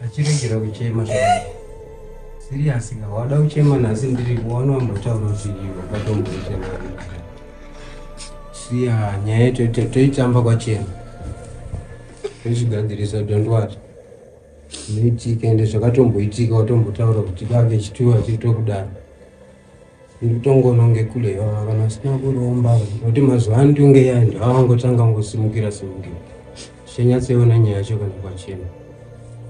Achiregera kuchema zvakadai. Serious ka wada kuchema nhasi ndiri kuona wambotaura kuti wakatombochema. Siya nyaya yetu toitamba kwachena. Tochigadzirisa don't worry. Zvinoitika ende zvakatomboitika watombotaura kuti kave chituwa chitokudaro. Ndikutongoona kunge kule ivava kana usina kuromba nokuti mazuva ano ndinge ya ndavangotanga kungosimukira simukira tichanyatsoiona nyaya yacho kana kwachena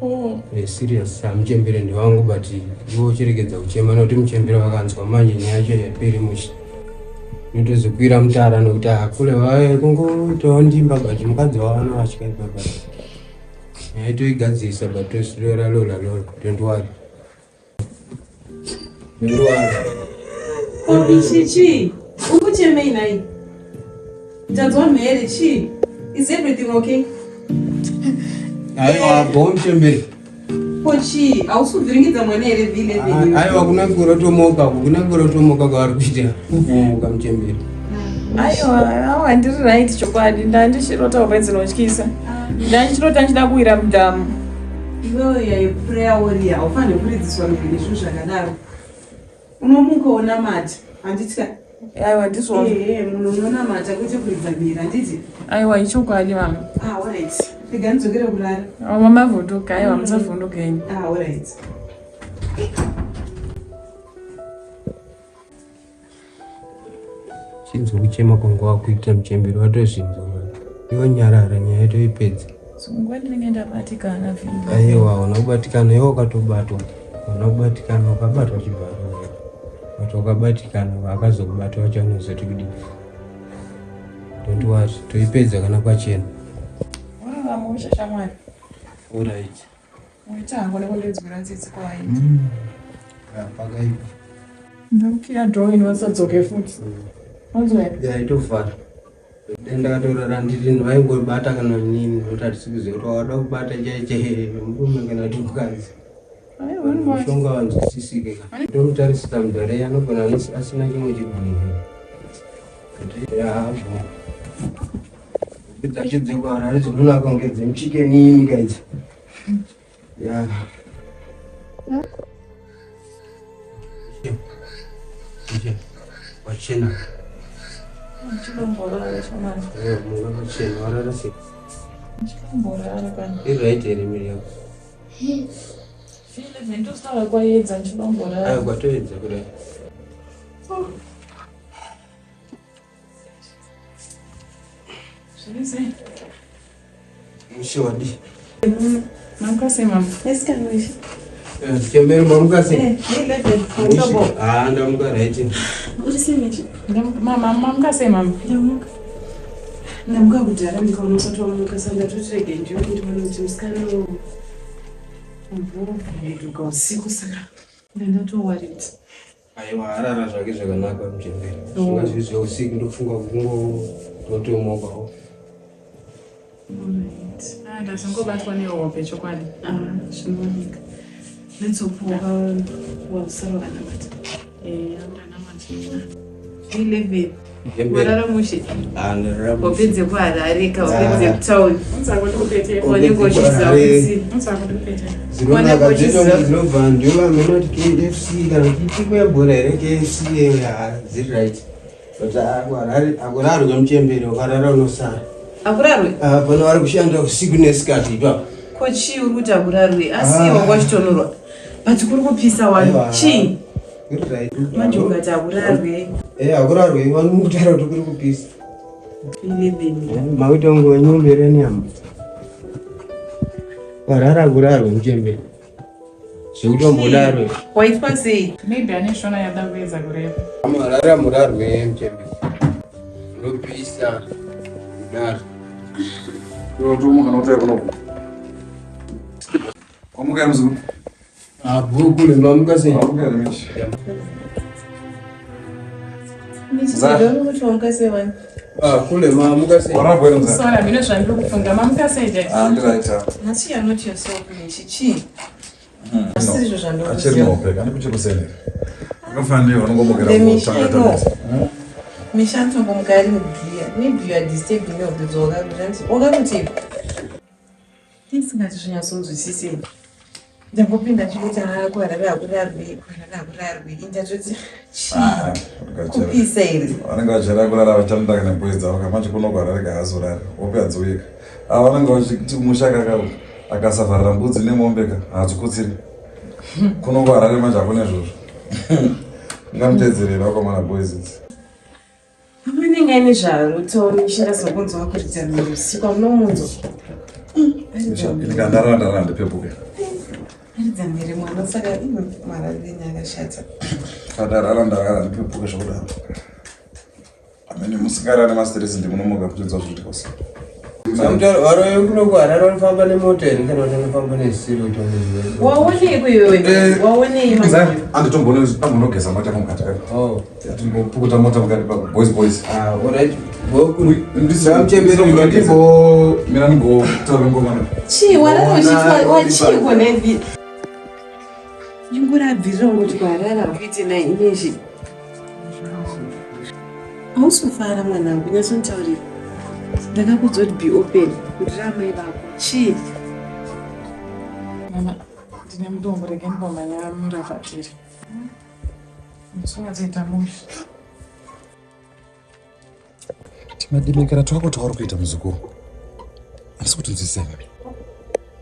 oh. eh, serious hamuchembere ndewangu but iwe uchiregedza kuchema nokuti muchembere vakanzwa manje nyaya yacho yaperi mushe inotozokwira mutara nokuti akule ah, vaye kungoitawo ndimba but mukadzi wavana vatya ipapa nyaya toigadzirisa but tosilora lola lola don't worry Ichi chii? Ukuchemei nhai? Ndanzwa mhere chii? Is everything okay? Aiwa, bho muchembere. Ko chii? Hausi kuvhiringidza mwana here V11? Aiwa, kuna kurotomoka, kuna kurotomoka kwaari kuita. Kuvhumuka muchembere. Aiwa, awa ndiri right chokwadi. Ndandichirota hope dzinotyisa. Ndandichirota ndichida kuwira mudhamu. Iwewe yaye prayer warrior haufanire kuridziswa rugwi nezvinhu zvakadaro. Unomuka wonamata handiti ka? Aiwa ndizvozvo. Ehe munhu unonamata kwete kuridza mhere handiti? Aiwa ichokwadi mama. Ah alright. Rega ndidzokere kurara. Oh, mama vhunduka aiwa musavhunduka henyu. Ah alright. Chinzwa kuchema kwangu wakuita muchembere watozvinzwa mani. Iwe nyarara nyaya toipedza. Nguva ndinenge ndabatikana vhii. Aiwa hauna kubatikana iwe ukatobatwa. Hauna kubatikana ukabatwa chibharo. But wakabatikana vakazokubata wacho vanozoti kudii. Don't worry toipedza kana kwachena. Warara mushe shamwari. Alright. Waita hangu nekundinzwira tsitsi kwawaita. Mm. Pakaipa. Ndakukiya door ini vasadzoke futi. Wanzwa here? Ya itovhara. Ndakatorara ndiri vaingobata kana nini nekuti hatisi kuziva kuti wada kubata chaiche murume kana kuti mukadzi. Mushonga wanzwisisike ka. Ndomutarisisa mudhara anogona asina chimwe chigwinhi. Ya bho. Dzacho dzekuHarare dzinonaka kunge dzemuchikenini ka idzi. Ya. Wachena. Ndichinomborara shamwari. Eh, munga wachena warara sei? Ndichinomborara pano. Iri right here miri yako? 11 ndosara kwayedza ndichinomborara. Ayo kwatoedza kudai. Oh. Zviri sei? Mushe wadi. Mamuka sei mama? Esikanoishi. Eh, Chembere mamuka sei? Eh, Mushe. Ah, ndamuka right. Uri sei Michi? Mama, mamuka sei mama? Ndamuka. Ndamuka kudhara ndikaona usati wamuka saka ndatoti rege ndiwe ndione kuti musikana uyu usiku saka ndandatowaridza. Aiwa arara zvake zvakanaka muchembere. Zvinga zviri zveusiku ndofunga kungotomokawo. Alright. Ah, ndazongobatwa nehope chokwadi. Ah, zvinowanika. Let's hope wausara wakanamata. Eh, ndanamata. 11. Warara mushe. Hope dzekuHarare ka hope dzekutown. Wanenge uchiziva kuti Dzinonaka dzinobva ndiyo vamene kuti KFC kana kuti yebhora here KFC dziri right. But akurarwe muchembere ukarara unosara. Akurarwe? Ah, pano vari kushanda usiku nesikati ipapo. Ko chii uri kuti akurarwe? Asi iwe wanga uchitonhorwa. But kuri kupisa wani. Chii? Manje ukati akurarwe. Eh, akurarwe vanokutaura kuti kuri kupisa. 11. Makuita kunge wanyumbere nyama. Warara kurarwe muchembere. Zvekutombodaro. Waitwa sei? Maybe ane shona yada kuedza kureva. Marara murarwe muchembere. Unopisa. Kudaro. Unotomuka notaya kuno. Wamuka mzukuru. Ah, bhuku mamuka sei? Wamuka here Michi? Ah, kule mamuka sei? Warabwa here mzukuru? Sorry, mine zvandiri kufunga. Mamuka sei Jack? Ah, ndiri right apa. Nhasi you are not yourself Michi. Chii? Asiri izvo Achiri zvandokuziva. muhope, kandi kuchiri kuseni. Akafanira vanongomukira Michi, kutanga I know. tanetsa. Michi anotongomuka ari mugiya. Maybe you are disturbing me wakakuti. Wakakuti. Ndisingati zvinyatsonzwisisei. Ndangopinda ndichingoti haa kuharare hakurarwi, kuharare hakurarwi. Indatoti chii? Ah, Kupisa here? Vanenge vachirara kurara vachanotaka neboys dzavo ka manje kuno kuharare kaazorari hope hadziuyika. Ava vanenge vachiti kumusha kaka akasavharira mbudzi nemombe ka hadzikutsiri. Kuno kuharare manje hakuna izvozvo. Ngamuteedzerera vakomana boys idzi. Amanenge aine zvaroto ndichindazokunzwa kuridza mhere usiku amunomunzwa. Ndikandarara ndarara ndipepuke. Aridza mhere mwana saka mararire enyu akashata. Kandarara ndarara ndipepuke zvokudaro. Amene musingarara nemastress ndimunomuka kuchinzwa zviri kuita usiku. Varoyi kuno kuHarare vanofamba nemota here kana kuti vanofamba nezvisiri kuita kunge Waoneiko iwewe? Eh, Waonei manje? Anditombonogeza mota mukati kaka. Oh. Timbopukuta mota mukati pako. Boys boys. Ah, alright. Mira ndimbotaura ngomana. Chii warara uchitwa wachiiko nevi? Ingorabvirira kuti kuharare hakuite nai inezvi. Hausi kufara mwanangu, nyatsonitaurira. Ndakakudza kuti be open, kuti ramai vako. Chii? Mama, ndine mudombo rega ndimbomhanya muravatiri. Musingatsoita mushe. Timadimikira twako twauri kuita muzukuru. Handisi kutinzwisisa iwe.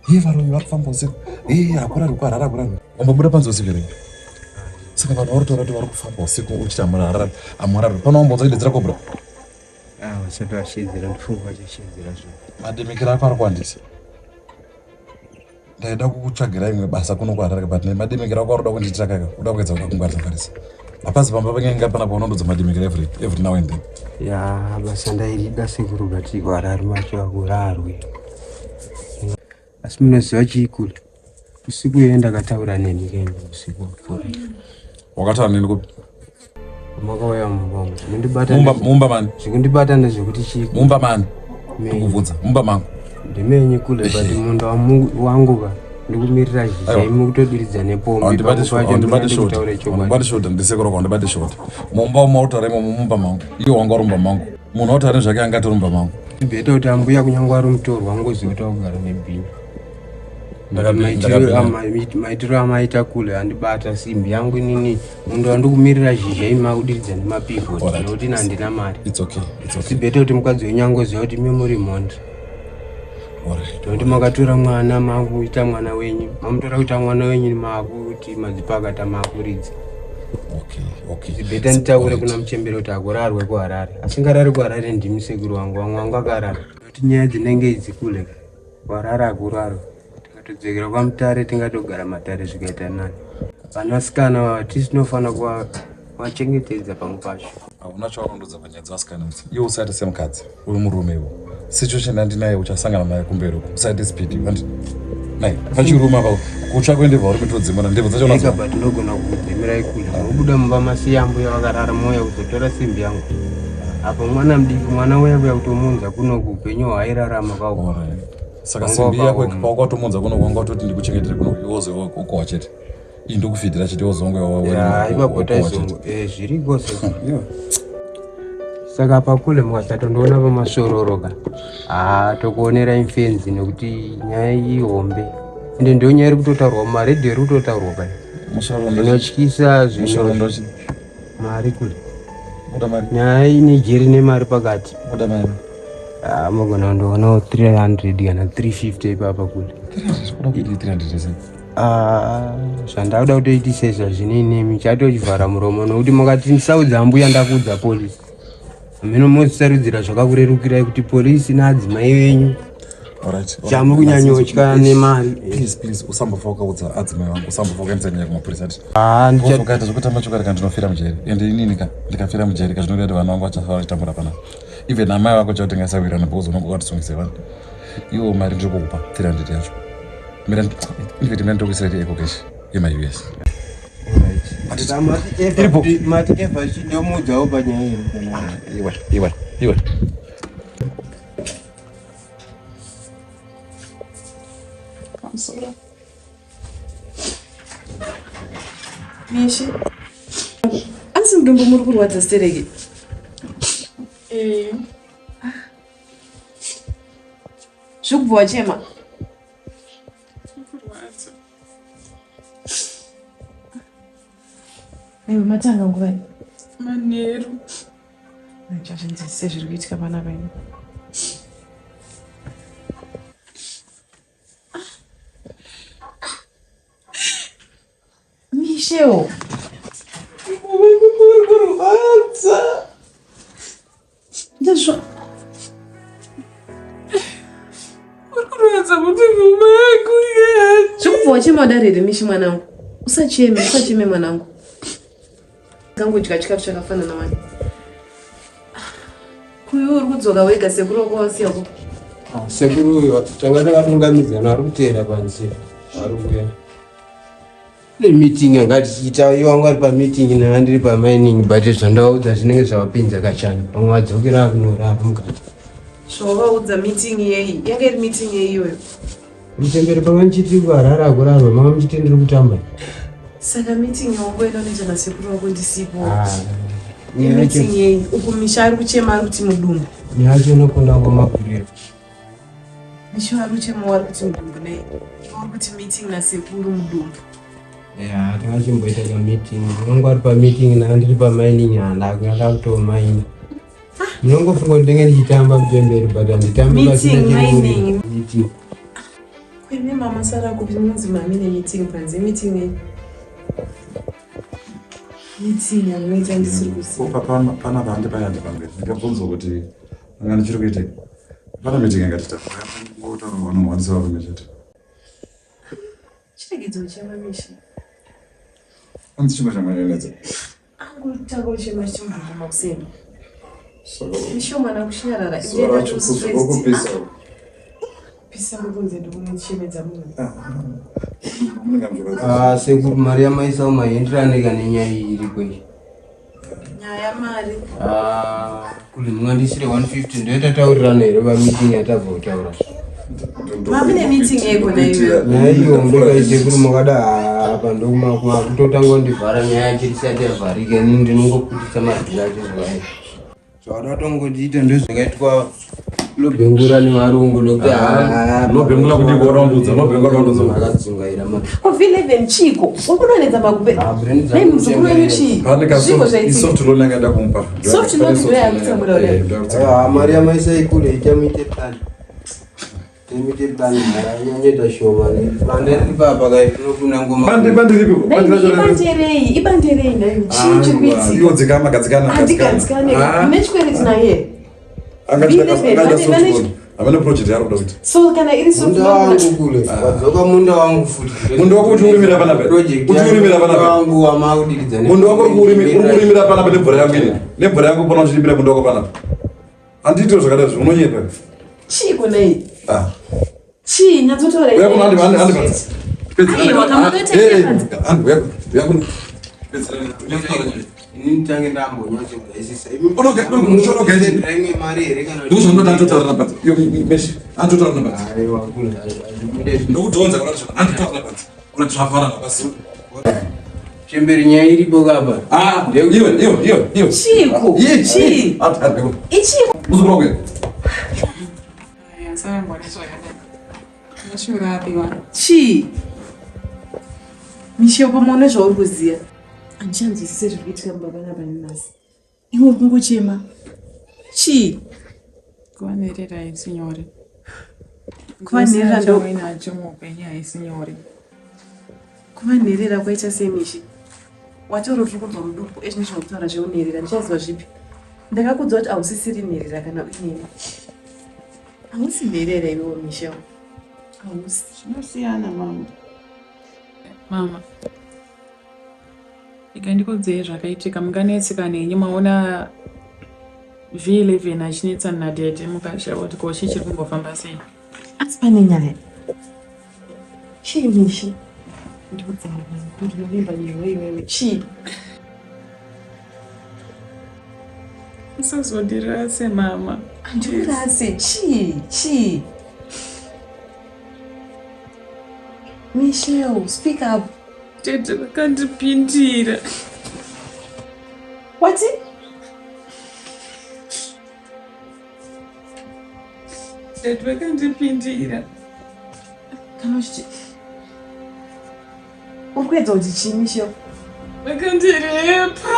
Hii varoyi vari kufamba usiku. Hii hakurarwi kuharare hakurarwi. Wambobuda panze usiku here? Saka vanhu vari kutaura kuti vari kufamba usiku uchiti hamurarari hamurarwi. Pano wambonzwa kudedzera kobra? Ah, vasati vashedzera ndifunga vachashedzera zvo. Madimikira ako ari kuwandisa. Ndaida kukutsvagira imwe basa kuno kuHarare but nemadimikira ako ari kuda kundiitira kaka uda kuedza kuda kungwarisa ngwarisa. Hapasi pamba panyanga pana paunondodza madimikira every now and then. Ya, basa ndairida sekuru but kuHarare macho hakurarwi. Asi munoziva chii kule? Usiku iye ndakataura nemi kaini usiku wapfuura. Wakataura neni kupi? Makauya mumba umu. Zvikundibata Mumba mumba mani. Zvikundibata ndezvekuti chii? Mumba mani. Menyu. Ndikubvunza mumba mangu. Ndimenyu kule but munda wangu ka ndikumirira zhizha Aiwa. imi kutodiridza nepombi. Handibati Pamwe short, pacho handibati ndinoda short. kutaura chokwadi. Handibati short ndisekuru wako handibati short. Mumba umu wautaura imomo mumba mangu. Iye wanga uri mumba mangu. Munhu wautaura nezvake anga atori mumba mangu. Bheta kuti ambuya kunyange ari mutorwa angoziva kuti akugara nebhinya. Ndakabhinya. Maitiro amaita kule andibata simbi yangu inini mundu wandikumirira zhizha imi makudiridza nemapivot Alright. nekuti ini handina mari. It's okay. It's okay. Sibheta kuti mukadzi wenyu angoziva kuti imi muri mhondi. Alright. Nekuti makatora mwana makuita mwana wenyu mamutora kuita mwana wenyu makuti madzipakata makuridza. Okay, okay. Bheta nditaure Alright. kuna muchembere kuti akurarwe kuHarare asingarari kuHarare ndimi sekuru wangu vamwe vangu akarara. Nekuti nyaya dzinenge idzi kule kuHarare hakurarwe tikatodzokera kwaMutare tingatogara matare zvikaita nani. Vanasikana vava tisu tinofanira kuvachengetedza pamwe pacho. Hauna chaunondudza panyaya dzevasikana idzi. Iwe usaite semukadzi uri murume iwe. Situation yandinayo uchasangana nayo kumberi uko. Usaite speed iwe. Nai, pachirume apa kutsva kwendebva uri kutodzimura ndebvu dzacho Ega unadzo. but ndogona kukudzimirai kule. Unobuda mumba masiya ambuya vakarara mouya kuzotora simbi yangu. Apa mwana mudiki mwana uya kuya kutomuunza kuno kuupenyu hwaairarama kauko. Alright. Saka Wanga simbi yako wakaoma. pawakatomuunza kuno wanga watoti ndikuchengetere kuno iwe uzokohwa chete. Iyi ndokufidhira chete wozongo Ya, ipapo taizongo zviriko se. Saka pakule mukasatondona pamasvororo ka haa tokuonerai mfenzi nekuti nyaya iyi hombe ende ndiyo nyaya iri kutotaurwa mumaredhiyo iri kutotaurwa pai zvinotyisa zvino mari kule nyaya ine jeri nemari pakati Ah, mogona kundoonawo 300 kana 350 ipapa kule Ah, zvandakuda kutoitisa izvi hazvinei nemi chatochivhara muromo nokuti mukati ndisaudza ambuya ndakuudza polisi mino mozisarudzira zvakakurerukirai kuti polisi naadzimai venyu chamuri kunyanyotya nemari. Please, please, usambofa wakaudza adzimai vangu, usambofa wakaendesa nyaya kumapurisa ati. Ah, Ukaita zvekutamba chokwadi ka ndinofira mujeri. Ende inini ka ndikafira mujeri ka zvinoreva kuti vana vangu vachafa vachitambura panapa. Even amai vako chavo tingasawirana because unonge wakatisungisa vanhu. Iwo mari ndiri kukupa 300 yacho. Mira ndikati mira ndokuisira iri eco cash yema US. Iripo. Mati Eva chindomuudzawo panyaya iyi. Iwe, iwe, iwe. Pamusoro. Mishi. Asi mudumbu muri kurwadza stereki. Eh, Zvikubva wachema. kurwadza. Aiwa matanga nguvai? Manheru. Chazvinzwisise zviri kuitika panapa ini. Michelle. Uri kurwadza. Ndazvo. Uri kurwadza kuti muma yako yani. Zvekubva wachema wadaro here Mishi mwanangu? Usacheme, usacheme mwanangu. Kangodya chikafu chakafanana wani. Kuyo uri kudzoka wega sekuru wako wasiya kupi? Ah, sekuru uyo tanga takadungamidzana ari kuteera panzira ari kuuya nemeeting yanga tichiita iye wangu ari pameeting nanga ndiri pamining but zvandaudza zvinenge zvavapinza kachana pamwe vadzokera kunorara mukati Zvawavaudza meeting yeyi? Yanga iri meeting yeyi iyoyo? Mutembere pamwe muchiti kuharare akurarwa manga muchiti ndiri kutamba. Saka meeting yawangoenda unoita nasekuru wako ndisipo. Ah, Meeting yeyi? Uku Misha ari kuchema ari kuti mudumbu. Nyaya yacho inokunda ngoma kurira. Misha ari kuchema ari kuti mudumbu nei? Uri kuti meeting nasekuru mudumbu. Ya, takachimboita ka meeting. Wangu ari pa meeting nanga ndiri pa mining handakuyanda kutomaina. Munongofunga kuti ndenge ndichitamba mutemberi but handitambi pasina Meeting, meeting. Kweme mama sara kupi munonzi mami nemeeting panze meeting yei? Meeting yamunoita ndisiri kuziva. Pana pandi paya ndipamberi ndikabvunzwa kuti anga ndichiri kuitei. Pana meeting yangatita. Ngotaura vanorwadzisa varume chete. Chiregedzo uchema Mishi. Anzi chimwe chamanyanetsa. Angotanga kuchema chichimubvunza makuseni. Saka Mishi mwana kuchinyarara. zuva racho kupisa. Kupisa kunze ndikunochemedza munhu. Munenge muchirwadza. Ah, sekuru mari yamaisa umaenderane kana nenyaya iyi iriko iyi. Nyaya mari. Ah, kule mungandisire 150 ndoita taurirana here pameeting yatabva kutaura. Mami nemeeting yeko naiwe. Nyaya iyo ndekaite sekuru makada apa ndokumakutotanga kundivhara nyaya yacho isati yavharika ini ndinongoputitsa mabhiri acho zvakaita. Zvawada kutongondiita ndozvakaitwa lobhengura nevarungu nokuti Lobhengura kudii kuwarambudza, lobhengura kuwarambudza. Makadzungaira ma. Ko V11 chiko? Uri kudonhedza magupe. Ah, brain dzangu Nei muzukuru wenyu chii? Pane ka Zviko soft, zvaitika. isoft loan yanga ndakupa. Soft loan ndiyo yakutsamura kudai. Eh, ndiyo yakutsamura. Ah, mari yamaisa ikule ichamuite plan. Ichamuite plan yanyanyoita shoma. Bande riri papa kai rinokuna ngoma. Bande bande ripi? Bande racho ripi? Ibanderei, ibanderei nhai. Chii chiri kuitika? Iwo dzikama gadzikana Handigadzikane. Ah. Mune chikwereti naye. Angachida V11, angachida soft vane- loan. Havana project yaari kuda kuita. So kana iri soft Munda loan wangu kule. Wadzoka munda wangu futi. Munda wako kuti urimira panapa? Project Kuti urimira panapa? Wangu wamakudiridza. Munda wako uri kurimira panapa nemvura yangu ini. Nemvura yangu pano uchirimira munda wako panapa. Handiitiro zvakadai zvo unonyepa. Chii nhai? Ah. Chii nyatsotaura Uya kuno handi handi handi. Aiwa, kana unoita Eh, handi uya uya kuno. Ini nditange ndambonyatsogaisisa. Unoga- Imwe mari here kana Ndozvo ndinoda andotaura napanzi. Iyo meshi andotaura napanzi. Aiwa kule. Hazvibude. Ndokudhonza kana kuti andotaura napanzi. Kuna zvavhara napasi. Chembere nyaya iripo kapa. Ah, iwe iwe iwe iwe. Chiiko? Iye, Chii? Handi handi kuno. Ichii? Muzukuru wako. iwe. Asarangwa nezvakanaka. Mashura apiwa. Chii? Michelle pamwe une zvauri kuziva. Handichanzwisise zviri kuitika mumba panapa nenhasi. Iwe uri kungochema. Chii? Kuva nherera haisi nyore. Kuva nherera ndo- Uinacho muupenyu haisi nyore. Kuva nherera kwaita sei Mishi? Wataura kuti uri kubva muduku ezvino zvakutaura zveunherera ndichaziva zvipi? Ndakakudza kuti hausisiri nherera kana uineni. Hausi nherera iwewe Michelle. Hausi. Zvinosiyana mama. Mama. Ikandikudzei zvakaitika munganetseka nenyu maona V11 achinetsana natete mukashaya kuti ko chii chiri kumbofamba sei. Asi pane nyaya. Chii Mishi? Ndiudze mwana, ndinovimba newe iwewe. Chii? Usazondirase mama. Andikurase chii? Chii? Michelle, speak up. Tete vakandipindira. Wati? Tete vakandipindira. Kana uchiti uri kuedza kuti chii Michelle? Vakandirepa.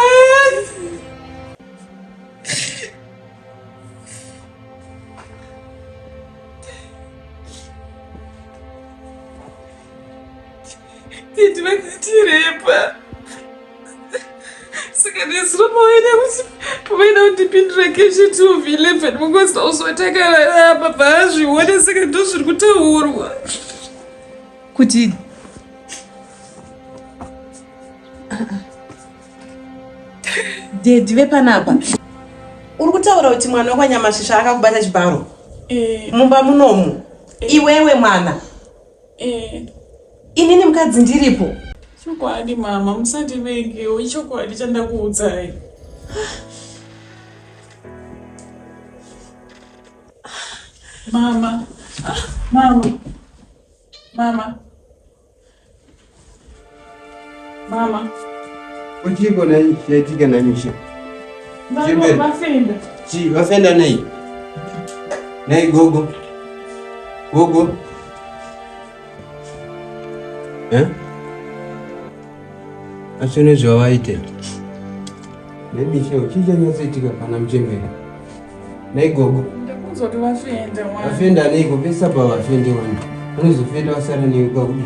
Tete vakandirepa. Saka nezuro pavaida kuti pavaida kundipindura keshe 2 11 mungozi auzotakarara apa bvaazviona saka ndozviri kutaurwa. Kuti Daddy vepanapa uri kutaura kuti mwana wekwanyamasvisva akakubata chibharo eh. mumba munomu eh. iwewe mwana eh. Inini mukadzi ndiripo. Chokwadi mama, musandivengewo, ichokwadi chandakuudzai. Mama, mama, mama. Mama. Uchiko nai chaitika nai misha. Vafenda. Chi vafenda nei? Nei gogo. Gogo. Eh? Asi nezvavaite. Nemisha uchichanyatsaitika pana muchembere. Nei gogo. Ndakunzwa kuti vafenda mwana. Vafenda neiko pesa pavafende wani. Vanozofenda vasara newe kwakudii?